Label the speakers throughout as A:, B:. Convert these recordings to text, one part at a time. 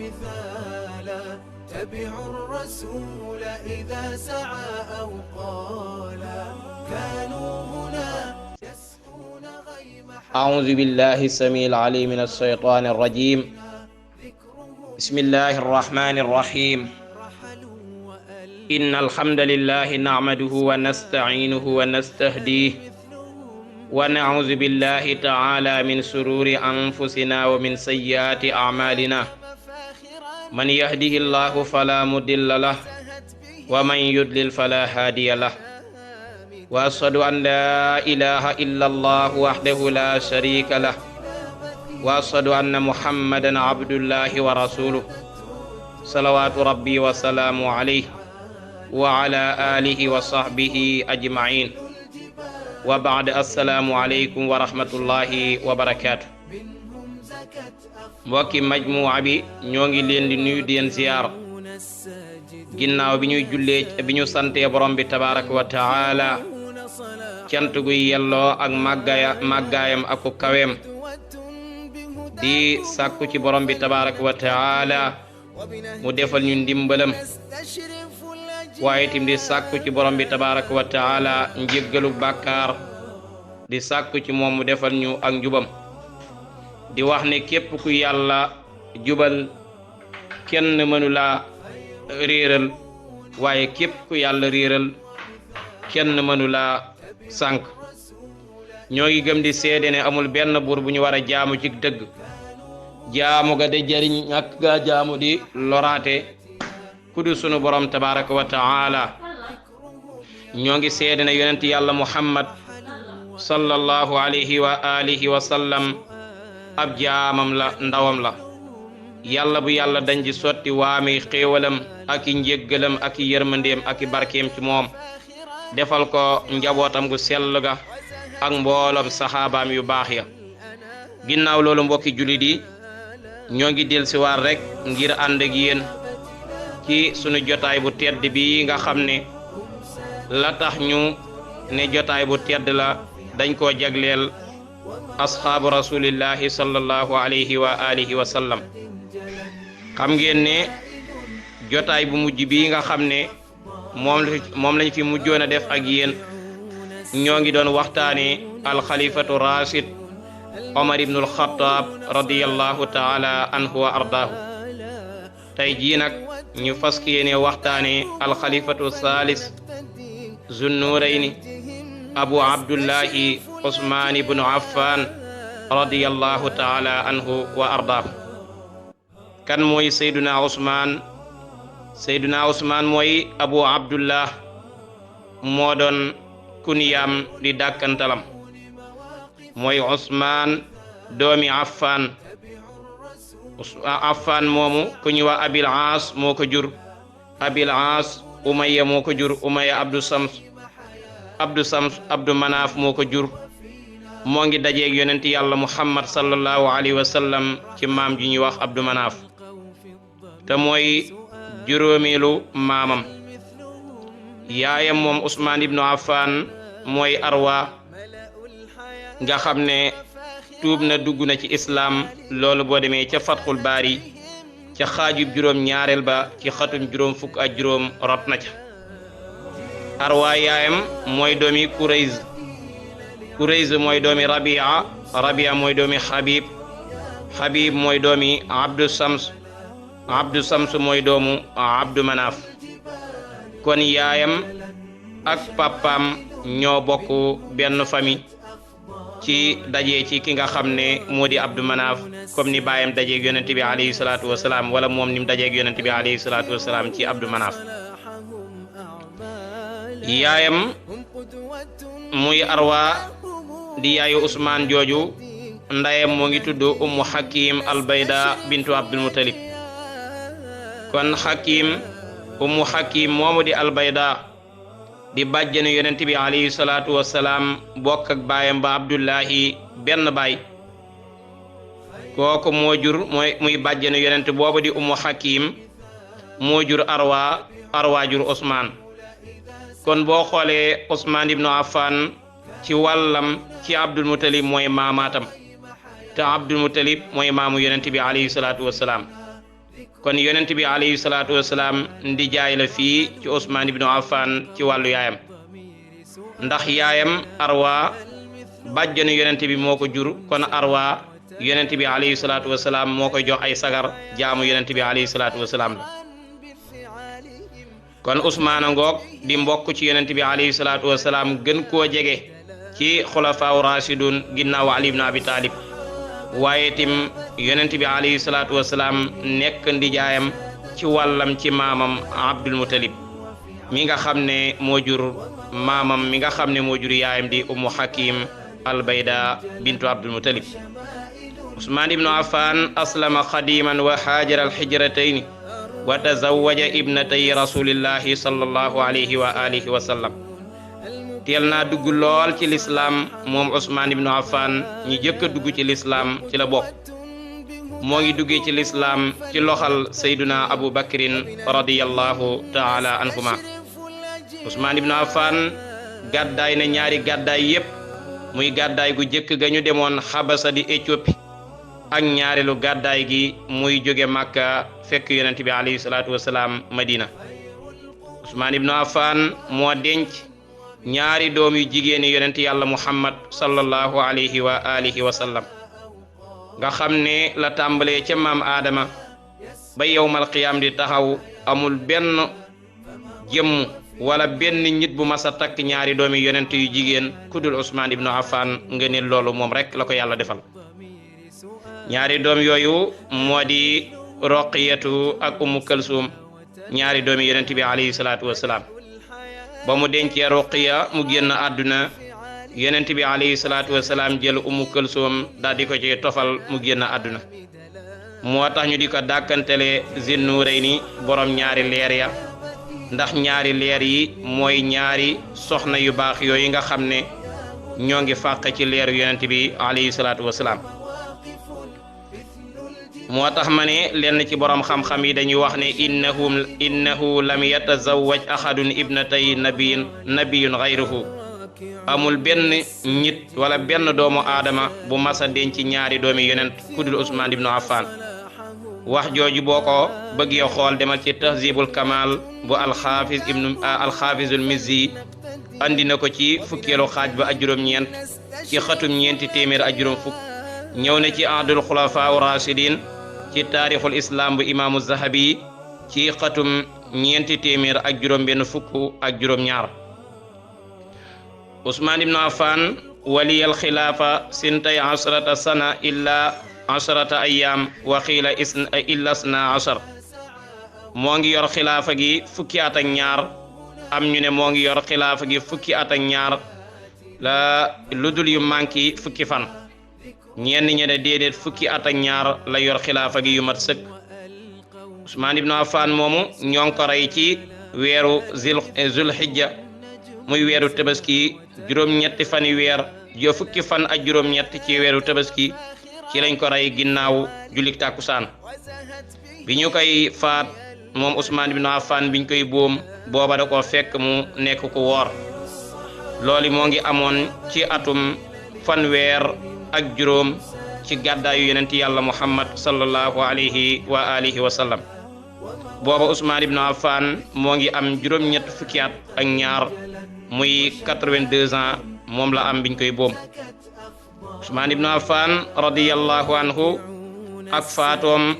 A: مثالا تبعوا الرسول إذا سعى أو قالا كانوا هنا يسقون غيم
B: أعوذ بالله السميع العليم من الشيطان الرجيم بسم الله الرحمن الرحيم إن الحمد لله نعمده ونستعينه ونستهديه ونعوذ بالله تعالى من شرور أنفسنا ومن سيئات أعمالنا من يهده الله فلا مضل له ومن يضلل فلا هادي له وأشهد أن لا إله إلا الله وحده لا شريك له وأشهد أن محمدا عبد الله ورسوله صلوات ربي وسلامه عليه وعلى آله وصحبه أجمعين وبعد السلام عليكم ورحمة الله وبركاته mbokki majmuwa bi ñoo ngi leen di nuyu di leen ziyaar ginnaaw bi ñuy jullee bi ñu santee borom bi tabaraka wa taala cant gu yelloo ak màggaayam ak ku kaweem di sàkku ci borom bi tabaraka wa taala mu defal ñu ndimbalam waaye tim di sàkku ci borom bi tabaraka wa taala njéggalu bàkkaar di sàkku ci moom mu defal ñu ak njubam di wax ne képp ku yàlla jubal kenn mënu laa réeral waaye képp ku yàlla réeral kenn mënu laa sànk ñoo ngi gëm di seede ne amul benn buur bu ñu war a jaamu ci dëgg jaamu ga de jariñ ñàkk ga jaamu di loraate kudu sunu borom tabaraka wa taala ñoo ngi seede ne yonent yàlla muhammad sallallahu alayhi wa alihi wa sallam ab jaamam la ndawam la yàlla bu yàlla dañ di sotti waami xéewalam ak i njéggalam ak i yërmandeem ak i barkeem ci moom defal ko njabootam gu sell ga ak mbooloom saxaabaam yu baax ya ginnaaw loolu mbokki jullit yi ñoo ngi del si waar rek ngir ànd ak yéen ci sunu jotaay bu tedd bi nga xam ne la tax ñu ne jotaay bu tedd la dañ koo jagleel asxaabu rasulillahi sallallahu alayhi wa alihi wa sallam xam ngeen ne jotaay bu mujj bi nga xam ne moom lañ fi mujjoon a def ak yéen ñoo ngi doon waxtaane alxalifatu rashid omar ibnul xataab radiyallahu taala anhu wa ardaahu tey jii nag ñu fas yéene waxtaane alxalifatu salis zunnurayni abu abdullahi usmaan ibnu affan radiyallahu taala anhu wa ardaahu kan mooy seyduna usmaan mooy abu abdullah moo doon kuniyam di dàkkantalam mooy usmaan doomi affan moomu ku ñu wax abil aas moo ko jur abil aas umayya moo ko jur umayya abdu sams abdu manaaf moo ko jur moo ngi dajeeg yonent yàlla muhammad sallallahu alayhi wa sallam ci maam ji ñuy wax abdu manaaf te mooy juróomeelu maamam yaayam moom usmaan ibnu affan mooy arwa nga xam ne tuub na dugg na ci islaam loolu boo demee ca fatxul baari ca xaajub juróom ñaareel ba ci xatum juróom fukk ak juróom rot na ca arwa yaayam mooy doomi kurayz mooy doomi rabia mooy doomi xabib mooy doomi abdu sams mooy doomu abdu manaaf kon yaayam ak papaam ñoo bokk benn famille ci daje ci ki nga xam ne moo di abdu manaaf comme ni baayam dajeeg yonent bi alayhi salaatu wasalaam wala moom ni mu dajeeg yonent bi alayhi salaatu wasalaam ci abdu manaaf yaayam muy arwa di yaayu usmaan jooju ndayam moo ngi tudd ummu hakim albayda bintu abdul mutalib kon ummu hakim moomu di albayda di bàjjanu yonent bi alayhi salaatu wasalaam bokk ak baayam ba abdullahi benn baay kooku moo jur muy bàjjanu yonent boobu di ummu hakim moo jur arwa jur usmaan kon boo xoolee usmaan ibnu affan ci wàllam ci abdul mutalib mooy maamaatam te abdul mutalib mooy maamu yonent bi alayhi salaatu wasalaam kon yonent bi alayhi salaatu wasalaam ndi jaay la fii ci Usmaan ibnu Affan ci wàllu yaayam ndax yaayam Arwa bàjjanu yonent bi moo ko jur kon Arwa yonent bi alayhi salaatu wasalaam moo koy jox ay sagar jaamu yonent bi alayhi salaatu wasalaam la kon Usmaan ngoog di mbokk ci yonent bi alayhi salaatu wasalaam gën koo jege ci xulafaaw rashidun ginnaaw Ali ibn Abi Talib waaye tim yonent bi alayhi salaatu wasalaam nekk ndijaayam ci wàllam ci maamam Abdul Mutalib mi nga xam ne moo jur maamam mi nga xam ne moo jur yaayam di Ummu Hakim albayda bintu Abdul Mutalib Usmaan ibnu Affan aslama xadiman wa haajara alhijratayni wa tazawwaja ibnatay rasulillahi sallallahu alayhi wa alihi wa sallam teel naa dugg lool ci lislaam moom Usmaan ibnu Affan ñi jëkk a dugg ci lislaam ci la bokk moo ngi duggee ci lislaam ci loxal sayduna Abu Bakrin radiyallahu taala anhuma Usmaan ibnu Affan gàddaay na ñaari gàddaay yépp muy gàddaay gu jëkk ga ñu demoon Xabasa di Éthiopie ak ñaareelu gàddaay gi muy jóge Makka fekk yonent bi alayhi salaatu wasalaam Madina Usmaan ibnu Affan moo denc ñaari doom yu jigéeni yonent yàlla Muhammad sallallahu alayhi wa alihi wa sallam nga xam ne la tàmbalee ca maam Aadama ba yowmal qiyaam di taxaw amul benn jëmm wala benn nit bu mas a takk ñaari doomi yonent yu jigéen kudul Usmaan ibnu Affan nga ne loolu moom rek la ko yàlla defal ñaari doom yooyu moo di Roqiyatu ak Ummu Kalsum ñaari doomi yonent bi alayhi salaatu wasalaam ba mu dencee Ruqiya mu génn àdduna yonent bi alayhi salaatu wasalaam jël Ummu Kalsum daal di ko ci tofal mu génn àdduna moo tax ñu di ko dàkkantele Zinnurayni borom ñaari leer ya ndax ñaari leer yi mooy ñaari soxna yu baax yooyu nga xam ne ñoo ngi fàq ci leeru yonent bi alayhi salaatu wasalaam moo tax ma ne lenn ci borom xam-xam yi dañuy wax ne innahu lam yatazawwaj ahadun ibnatay nabiyun ghayruhu amul benn nit wala benn doomu aadama bu masa denc ñaari doomi yonent kudul Usmaan ibnu Affan wax jooju boo ko bëggee xool demal ci tahzibul kamal bu alxaafizul mizzi andi na ko ci fukkeelu xaaj ba ak juróom-ñeent ci xatum ñeenti téeméer ak juróom fukk ñëw na ci adul xulafaa rashidin ci taarixul islam bu imaamu zahabi ci xatum ñeenti téeméer ak juróom benn fukk ak juróom ñaar Usmaan ibnu Affan waliyal xilaafa sintay asrata sana illa asrata ayam wa xiila illa isna asar moo ngi yor xilaafa gi fukki at ak ñaar am ñu ne moo ngi yor xilaafa gi fukki at ak ñaar la ludul yu manki fukki fan ñenn ñi ne déedéet fukki at ak ñaar la yor xilaafa gi yu mat sëkk Usmaan ibnu Affan moomu ñoo ngi ko rey ci weeru zulhijja muy weeru tabaski juróom-ñetti fani weer fukki fan ak juróom-ñett ci weeru tabaski ci lañ ko rey ginnaaw jullik tàkkusaan bi ñu koy faat moom Usmaan ibnu Affan biñ koy boom booba da ko fekk mu nekk ku woor loolu moo ngi amoon ci atum fanweer ak juróom ci gàddaayu yonent yàlla Muhammad sallallahu alayhi wa alihi wa sallam booba Usmaan ibnu Affan moo ngi am juróom-ñett fukki at ak ñaar muy 82 ans moom la am biñ koy boom Usmaan ibnu Affan radiyallahu anhu ak faatoom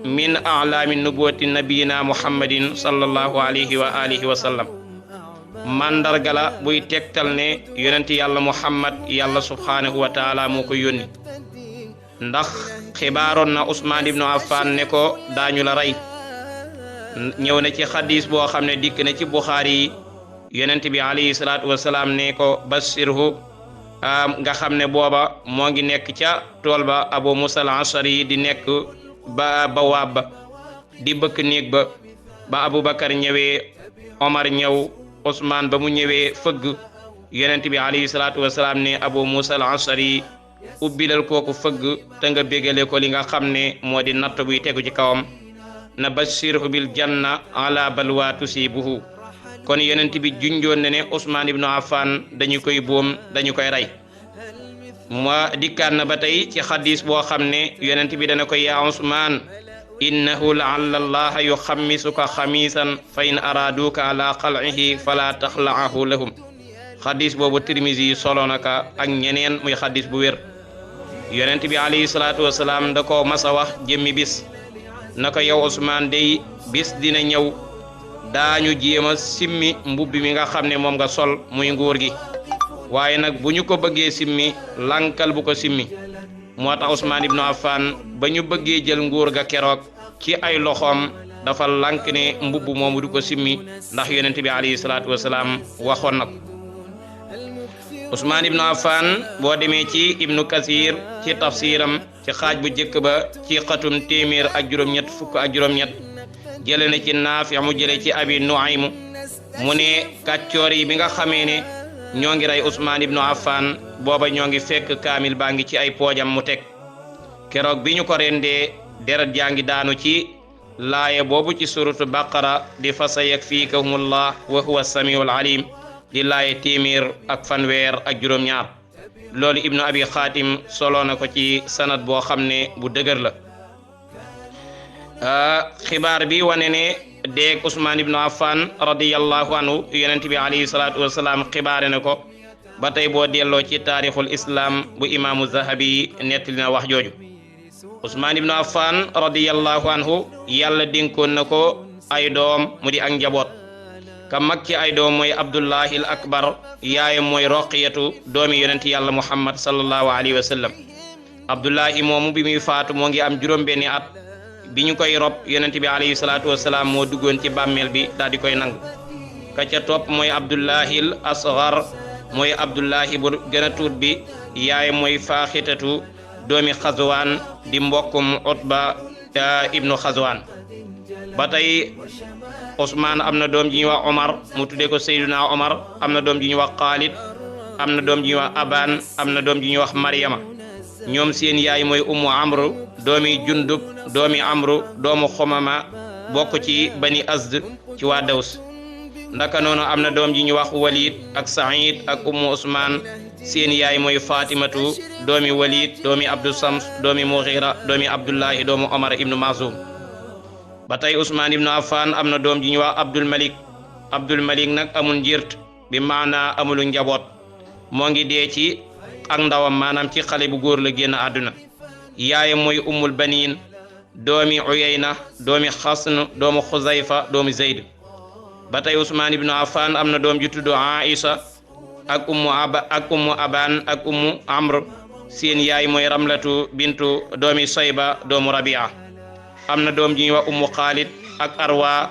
B: min a'laami nubuwati nabiyina Muhammadin sallallahu alayhi wa alihi wa sallam mandarga la buy tegtal ne yonent yàlla Muhammad yàlla subhaanahu wa taala moo ko yónni ndax xibaaroon na Usmaan ibnu Affan ne ko daañu la rey ñëw na ci xadis boo xam ne dikk na ci Buxaari yi yonent bi alayhi salaatu wasalaam ne ko bashirhu nga xam ne booba moo ngi nekk ca tool ba Abu Musa al-Ashari di nekk ba waab ba di bëkk néeg ba Abubakar ñëwee Omar ñëw Usmaan ba mu ñëwee fëgg yonent bi alayhi salaatu wasalaam ne Abu Musa al-Ashari ubbilal kooku fëgg te nga bégale ko li nga xam ne moo di natt buy tegu ci kawam na bashirhu bil janna ala balwa tusibuhu kon yonent bi junjoon ne ne Usmaan ibnu Affan dañu koy boom dañu koy rey ma dikkaan na ba tey ci xadis boo xam ne yonent bi dana ko yaa Usmaan innahu laalla allaha yuxammisuka xamiisan fa in araduka ala xal'ihi fala taxla'ahu lahum xadis boobu Tirmisi solo naka ak ñeneen muy xadis bu wér. yonent bi alayhi salaatu wasalaam da ko masa wax jëmmi bis naka yow Usmaan day bis dina ñëw daañu jéem a simmi mbubbi mi nga xam ne moom nga sol muy nguur gi waaye nag bu ñu ko bëggee simmi lankal bu ko simmi moo tax Usmaan ibnu Affan ba ñu bëggee jël nguur ga keroog ci ay loxoom dafa lank ne mbubb moomu du ko simmi ndax yonent bi alayhi salaatu wasalaam waxoon na ko. Usmaan ibnu Affan boo demee ci ibnu Kasir ci tafsiram ci xaaj bu jëkk ba ci xatum téeméer ak juróom-ñett fukk ak juróom-ñett jële na ci Naafi mu jële ci Abi Nuaym mu ne kàccoor yi bi nga xamee ne ñoo ngi rey Usmaan ibnu Affan booba ñoo ngi fekk kaamil baa ngi ci ay poojam mu teg keroog bi ñu ko rendee deret jaa ngi daanu ci laaya boobu ci suratu Baqara di fa sayakfikahumullah wa huwa samiul alim di laaye téeméer ak fanweer ak juróom-ñaar loolu ibnu abi xaatim solo na ko ci sanad boo xam ne bu dëgër la. xibaar bi wane ne deeg Usmaan ibnu Affan radiyallahu anhu yonent bi alayhi salaatu wasalaam xibaare na ko ba tey boo delloo ci taarixul islam bu imaamu zahabi nettali na wax jooju. Usmaan ibnu Affan radiyallahu anhu yàlla dénkoon na ko ay doom mu di ak njaboot ka mag ci ay doom mooy Abdullahi al akbar yaayam mooy Roqiyatu doomi yonent yàlla Muhammad sallallahu alayhi wa sallam. Abdullahi moomu bi muy faatu moo ngi am juróom-benni at bi ñu koy rob yonent bi alayhi salaatu wasalaam moo duggoon ci bàmmeel bi daal di koy nangu. ka ca topp mooy Abdullahi al asgar mooy Abdullahi bu gën a tuut bi yaayam mooy Faaxitatu doomi Xazwaan di mbokkum Utba ibnu Xazwaan. ba tey Usmaan am na doom ji ñuy wax Omar mu tuddee ko Seydina Omar am na doom ji ñuy wax Xaalid am na doom ji ñuy wax Abaan am na doom ji ñuy wax Maryama ñoom seen yaay mooy Ummu Amru doomi Jundub doomi Amru doomu Xumama bokk ci Bani Azd ci waa Daws. ndaka noonu am na doom ji ñuy wax Walid ak Saïd ak Ummu Usmaan seen yaay mooy Fatimatu doomi Walid doomi Abdu Sams doomi Mughira doomi Abdullahi doomu Omar ibnu Mazum. ba tey Usmaan ibnu Affan am na doom ji ñuy wax Abdul Malik nag amul njirt bi maanaa amulu njaboot moo ngi dee ci ak ndawam maanaam ci xale bu góor la génn àdduna. yaayam mooy Ummul Baniin doomi Uyayna doomi Xasn doomu Xuzayfa doomi Zayd. ba tey Usmaan ibnu Affan am na doom ji tudd Aïsa ak ummu Abaan ak ummu Amr seen yaay mooy Ramlatu bintu doomi Sayba doomu Rabia. am na doom ji ñuy wax ummu Xaalid ak Arwa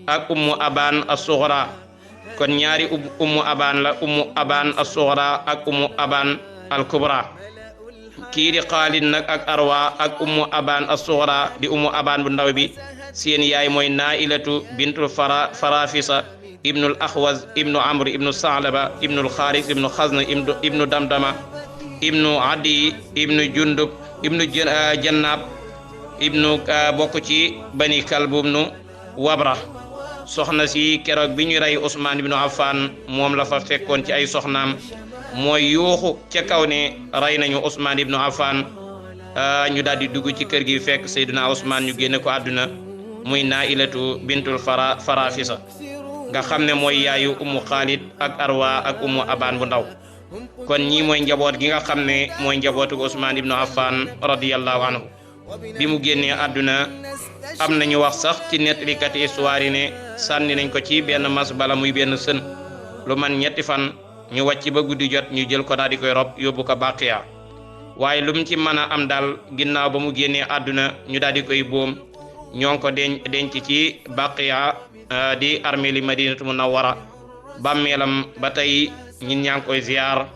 B: ak ummu Abaan as-Sughra kon ñaari ummu Abaan la ummu Abaan as-Sughra ak ummu Abaan al-Kubra. kii di Xaalid nag ak Arwa ak ummu Abaan as-Sughra di ummu Abaan bu ndaw bi seen yaay mooy Nailatu bintu Farafisa ibnul Axwaz ibnu Amr ibnu Saalaba ibnul Xaaris ibnu Xazn ibnu Damdama ibnu Adi ibnu Jundub ibnu Jannab ibnu bokk ci Bani Kalb ibnu Wabra. soxna si keroog bi ñu rey Usmaan ibnu Affan moom la fa fekkoon ci ay soxnaam mooy yuuxu ca kaw ne rey nañu Usmaan ibnu Affan ñu daal di dugg ci kër gi fekk Seydina Usmaan ñu génne ko àdduna muy Nailatu bintul Farafisa nga xam ne mooy yaayu ummu Xaalid ak Arwa ak ummu Abaan bu ndaw. kon ñii mooy njaboot gi nga xam ne mooy njabootu Usmaan ibnu Affan radiyallahu anhu. bi mu génnee àdduna am nañu wax sax ci nettalikat histoire yi ne sànni nañ ko ci benn mas bala muy benn sën lu man ñetti fan ñu wàcc ba guddi jot ñu jël ko daal di koy rob yóbbu ko Baqiya waaye lu mu ci mën a am daal ginnaaw ba mu génnee àdduna ñu daal di koy boom ñoo ngi ko denc ci Baqiya di armeeli Madinatu Munawwara bàmmeelam ba tey ñin ñaa ngi koy ziyaar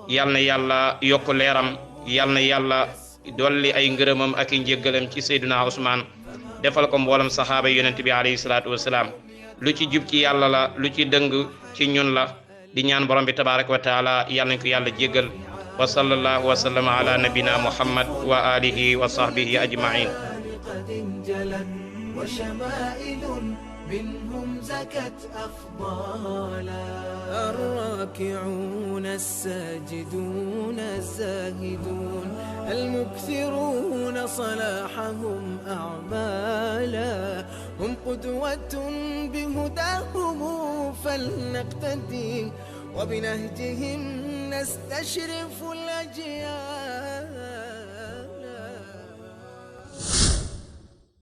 B: yal na yàlla yokk leeram yal na yàlla dolli ay ngërëmam ak i njéggalam ci Seydina Usmaan defal ko mboolam saxaaba yonent bi alayhi salaatu wasalaam lu ci jub ci yàlla la lu ci dëng ci ñun la di ñaan borom bi tabaraka wa taala yàlla nañ ko yàlla jéggal wa sallallahu wa sallama ala nabina muhammad wa alihi wa sahbihi ajmain
A: منهم زكت أفضالا الراكعون الساجدون الزاهدون المكثرون صلاحهم أعمالا هم قدوة بهداهم فلنقتدي وبنهجهم نستشرف الأجيال.